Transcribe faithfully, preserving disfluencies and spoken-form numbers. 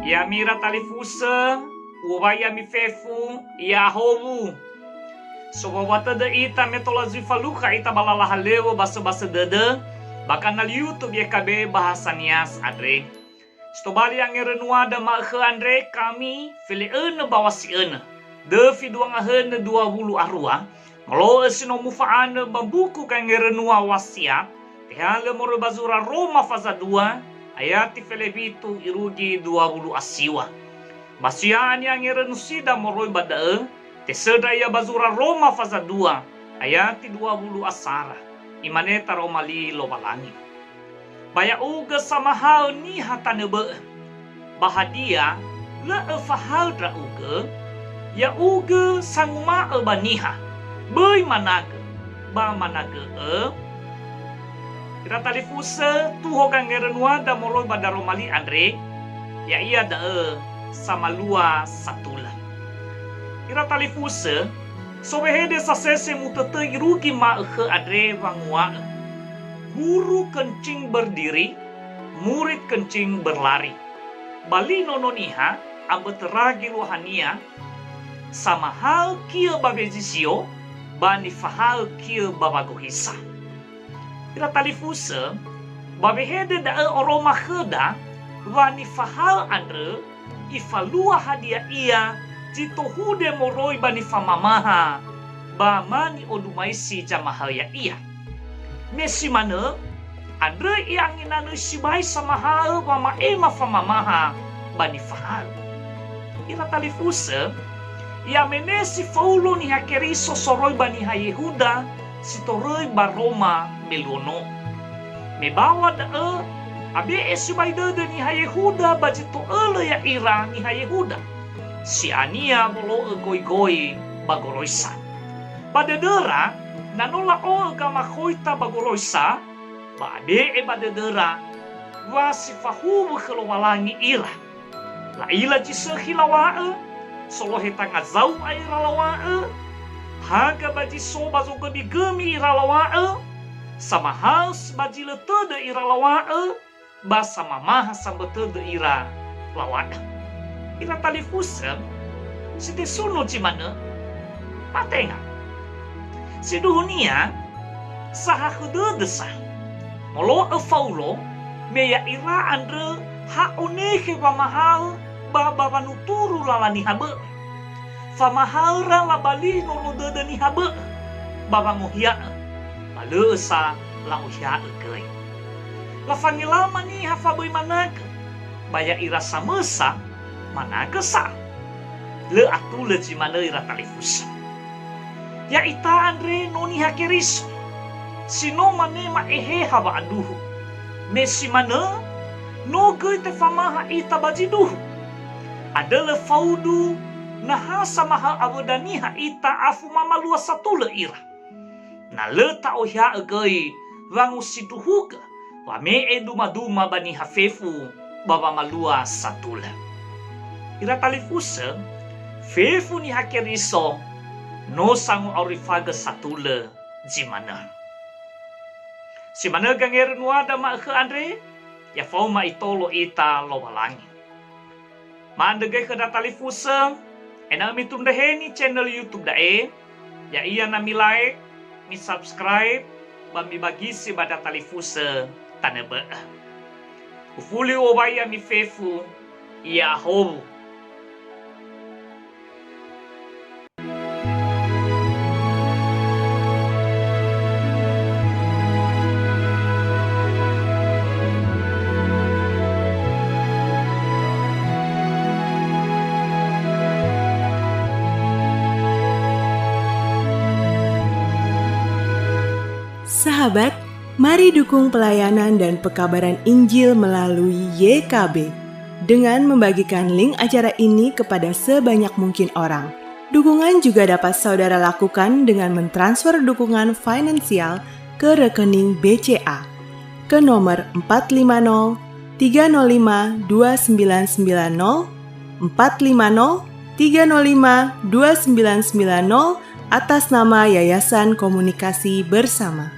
Ya'ami ira talifusö, u'owai ami fefu, ya'ahowu. Sowawa tödö ita me tola zui falukha ita ba lala halöŵö ba söbasö dödö, ba kanal YouTube Y K B Bahasa Nias andre. Si tobali angerönuada ma'ökhö andre kami fele'önö ba wasi'önö. Döfi dua ngahönö dua wulu a rua, molo'ö si no mufa'anö ba mbuku Gangerönua Wasiat, tehalö moroi ba zura Roma faza dua, ayati felewitu irugi dua wulu a siwa. Ba sia'a ni'angerönusida moroi ba da'ö, tesöndra ia ba zura Roma faza dua, ayati dua wulu a sara. Imane taroma li Lowalangi. Ba ya'ugö samahaö niha tanö bö'ö. Ba hadia, lö öfahaö ndra'ugö? Ya'ugö sanguma'ö ba niha, "Böi managö," ba managö'ö? Ira talifusö, tuho gangerönuada moroi ba daroma li andre, ya'ia da'ö samalua satulö. Ira talifusö, so wehede sasese mutötöi irugi ma'ökhö andre wangua'ö, "Guru kencing berdiri, murid kencing berlari." Ba li Nono Niha, ambötö ra geluahania, samahaö kiö ba wezizio, ba nifahaö kiö ba wagohisa. Ira talifusö, ba wehede da'ö oroma khöda wa nifahaö andrö ifalua hadia ia zi tohude moroi ba nifamamaha ba ma ni'odumaisi zamahaö ya'ia. Me si manö, andrö i'angenanö sibai samahaö wama'ema famamaha ba nifahaö. Ira talifusö, i'amenesi Faulo niha Keriso soroi ba niha Yehuda si toröi ba Roma me luo no. Me bawa da'ö, abe'e sibai dödö niha Yehuda ba zi to'ölö ya'ira niha Yehuda, si'ania wolo'ö goigoi ba goroisa. Ba dödöra, na no la'o'ö gamakhoita ba goroisa, ba abe'e ba dödöra wa si fahuwu khö Lowalangi ira. La'ila zi sökhi lawa'ö, solohe tanga zau'a ira lawa'ö, haga ba zi so ba zogömigömi ira lawa'ö, samahaö ba zi lö tödö ira lawa'ö, ba samamaha sambö tödö ira lawa'ö. Ira talifusö, si tesunu zi manö, ba tenga. Sindruhunia, sahakhö dödö sa. Molo'ö Faulo, me ya'ira andrö ha onekhe wamahaö ba, ba wanuturu lala niha bö'ö. Famahaöra labalihi nono dödö niha bö'ö, ba wangohia'ö, ba lö'ö sa la'ohia'ö göi. Lafangelama niha fa böi managö, ba ya'ira samösa managö sa. Lö atulö zi manö ira talifusö. Ya'ita andre no niha Keriso, si no manema Eheha wa'aduhu. Me si manö, no göi tefamaha ita ba zi duhu. Andrö lö faudu, na ha samahaö awöda niha ita afu mamalua satulö ira. Na lö ta'ohia'ö göi wangosindruhugö wame'e dumaduma ba niha fefu ba wamalua satulö. Ira talifusö, fefu niha Keriso no sango'aurifagö satulö zi manö. Si manö gangerönuada ma'ökhö andre, ya faoma itolo ita Lowalangi. Ma'andrö göi khöda talifusö, ena'ö mitundreheni channel YouTube da'e, ya'ia na mi-like, mi-subscribe, ba mibagisi ba ndra talifusö tanö bö'ö. Ufuli u'owai ami fefu, ya'ahowu. Sahabat, mari dukung pelayanan dan pekabaran Injil melalui Y K B dengan membagikan link acara ini kepada sebanyak mungkin orang. Dukungan juga dapat saudara lakukan dengan mentransfer dukungan finansial ke rekening B C A ke nomor empat lima nol tiga nol lima dua sembilan sembilan nol, empat lima nol tiga nol lima dua sembilan sembilan nol, atas nama Yayasan Komunikasi Bersama.